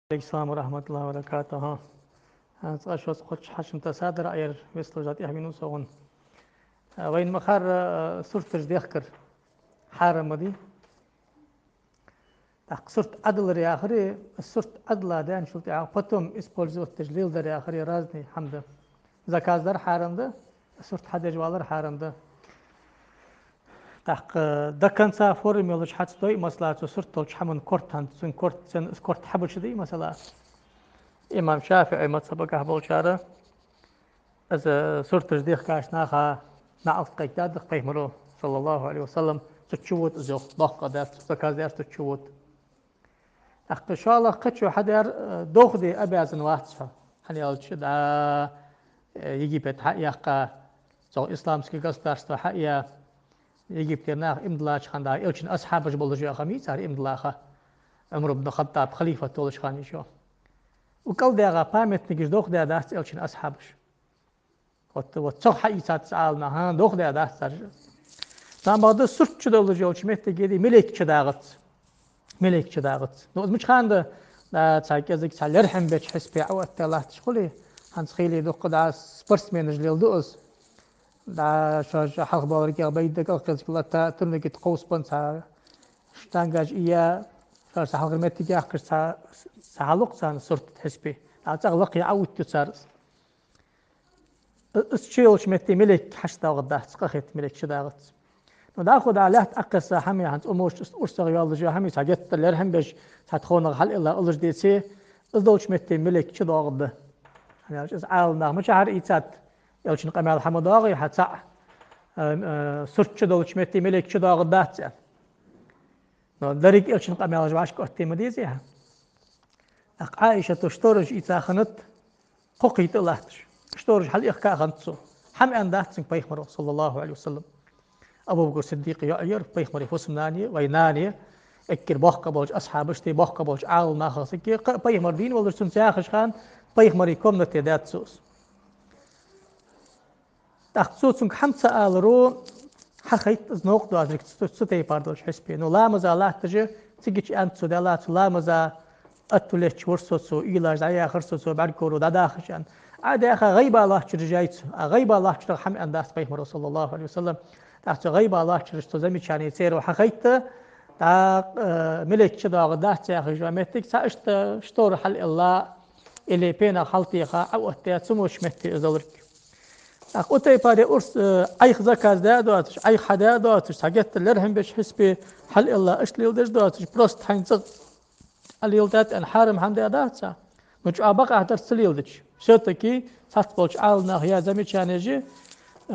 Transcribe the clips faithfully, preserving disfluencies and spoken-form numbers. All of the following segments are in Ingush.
Алейкум салам ва рахматуллахи ва баракатуху. ХӀанз цкъа шозза кхоачаш хьашам тасадар а яр, веслужа тӀехьа вину согӀун. А, вайна ма харра, а, сурташ дехкар хьарам ма дий. ТӀаккха сурт Ӏадалар яхари, сурт Ӏадала даьнначул тӀехьа потом использовать деш леладар яхари разный хӀама да. Заказ дар хьарам да, сурт хьадеш валар хьарам да. ТӀаккха до конца форма йолаш хьа ца дой, масала, цу сурт долча хӀаман корта хӀанз, цун корта, цун корта хьабуча дий, масала. Имам ШафиӀий мазхӀабагахьа болчара, из сурташ дехкача наха наӀалт кхайкадаьд-кх пайхамаро, саллаллаху Ӏалайхи ва саллам, цу чу вода из, йоах, боккха дац, заказ даьр цу чу вода. ТӀаккха шоллагӀа кхычо хьадаьр, э, дохаде обязан вац хьо. ХӀана аьлча, да, э, Египет хьаяьккха, цу исламский государство хьаяь, Египтера наха иман диллача хана, да, Элчан асхьабаш болаш йола ха мийцар иман дилла ха. Ӏумар ибн Хаттаб халифат волаш хана йиш йола. Укх кӀал даьгӀа памятникаш дохадаь дац Элчан асхьабаш. Вот, вот цох хьаийцад цу Ӏаламнаха, хӀа, дохадаь дац цар. Цхьабакъда сурт чу долаш йолча моттиге дий, малейк чудагӀац. Малейк чудагӀац. Ну, из мича хана да, да, цхьа кӀезига, цхьа лерхӀам беча хьисапе Ӏооттадаь латташ хуле, хӀанз хийла дукха да спортсменаш леладу из. Да, шоаш хьалха боаларга байда кӀалхарзга латта, турнигита кховсабенна цхьа штангаш ийя, шоаш цхьа хьалхара моттиг яьккхача цхьа, цхьа хьалукх царна сурт хьисапе. Да, цӀагӀа лакхе Ӏоуттаду цар из. Из чу йолча метте малейк хьачудоагӀаргдац, къахетта малейк чудагӀац. Ну, дӀахо да лаьтта Ӏокхесса хӀама, хӀанз умошт урсагӀа йоаллаш йола хӀама, цхьа геттара лерхӀам беш, цхьа тхонах хьалъилла уллаш деце, из долча метте малейк чудоагӀаргда. ХӀана аьлча из Ӏаламнаха мичахьара ийцад, Элчан къамаьл хьа ма доагӀий хьа цаӀ, э, э, сурт чу долча метте малейк чудоагӀаргдац аьнна. Но деррига Элчан къамаьлаш вӀашка оттаде ма дезий хьа. ТӀаккха Ӏаишата штораш ийца хиннад, кхо кхы тӀа латташ. Штораш хьалъихка а хиннад цо. ХӀама аьннадац цунга пайхамаро, саллаллаху Ӏалайхи ва саллам. Абу Бакр Сиддикъа йоӀ яр, пайхамара фусам-нана, вай нана, эггара боккха болча асхьабашта, боккха болча Ӏаламнахах саг, кхы а пайхамар дийна волаш цунца яхаш хана, пайхамара комнате даьд цо из. ТӀаккха цо цунга хӀама ца аларо, хьахайт из новкъа доазарг цу, цу тайпара долча хьисапе. Ну, ламаза латташ, цигача аьннад цо, Даьла, цу ламаза атту летташ вар со цо, уйлаш дӀаяхар со цо, бӀаргагуро дӀадахаш аьнна. Ӏа даьха гӀайба лоаттачараш яй цо. А гӀайба лоаттачарах хӀама аьннадац пайхамаро, саллаллаху Ӏалайхи ва саллам. ТӀаккха цу гӀайба лоаттачараша цу замечани церов хьахайт, тӀаккха, э, малейк чудоагӀаргдац яхаш йола моттиг, цхьа иштта штора хьалъилла, или пенах хьалтеха, Ӏооттадаь, цу моча метте из доларг. ТӀаккха укх тайпара урс, э, Ӏайха заказ даь а доацаш, Ӏайха хьадаь а доацаш, цхьа геттара лерхӀам беча хьисапе хьалъилла, иштта леладеш а доацаш, просто хьайна цӀагӀа Ӏа леладаьд аьнна хьарам хӀама даь дац цо. Ну, чӀоагӀа бакъахьа дар ца леладича. Всё-таки цхьацца болча Ӏаламнаха яь замечанеш, э,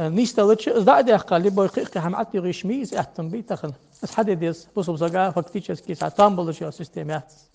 нийсделча, из дӀа а даьккха, любой кхы а кхы хӀама ӀотӀайоагӀа йиш ма йий из, аьттув ба тахан. Из хьаде деза, бусалба сага фактически цхьа там болаш йола система яц.